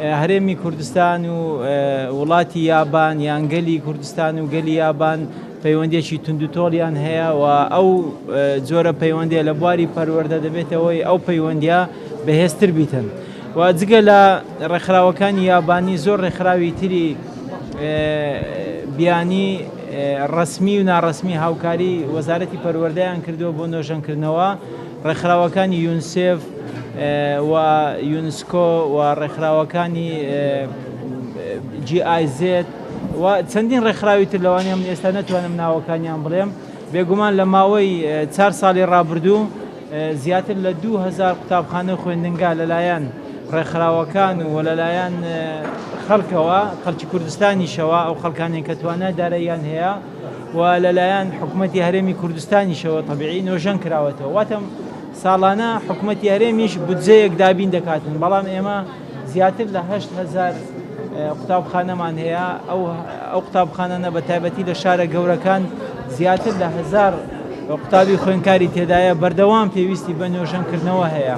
هەرێمی کوردستان و وڵاتی یابان یان گەلی کوردستان و گەلی یابان پەیوەندیەکی توندوتۆڵیان هەیە و ئەو جۆرە پەیوەندیە لە بواری پەروەردە دەبێتەوەی ئەو پەیوەندیە بەهێزتر بیتن و جگە لە ڕێکخراوەکانی یابانی زۆر ڕێکخراوی تری بیانی ڕسمی و ناڕسمی هاوکاری وەزارەتی پەروەردەیان کردووە بۆ نۆژەنکردنەوە ڕێکخراوەکانی یونسێف و یونسکۆ و ڕێکخراوەکانی GIZ و چەندین ڕێکخراوی تر لەوانەیە من ئێستا نەتوانم ناوەکانیان بڵێم بێگومان لە ماوەی چار ساڵی ڕابردوو زیاتر لە 2000 قوتابخانە و خوێندنگا لەلایەن ڕێکخراوەکان و لەلایەن خەڵکەوە خەڵکی کوردستانیشەوە ئەو خەڵکانێک کە توانای داراییان هەیە و لەلایەن حکوومەتی هەرێمی کوردستانیشەوە تەبیعی نۆژەن کراوەتەوە واتە ساڵانە حکوومەتی هەرێمیش بودجەیەک دابین دەکاتن بەڵام ئێمە زیاتر لە 8000 قوتابخانەمان هەیە ئەو ئەو قوتابخانانە بە تایبەتی لە شارە گەورەکان زیاتر لە هزار قوتابی خوێنکاری تێدایە بەردەوام پێویستی بە نۆژەنکردنەوە هەیە.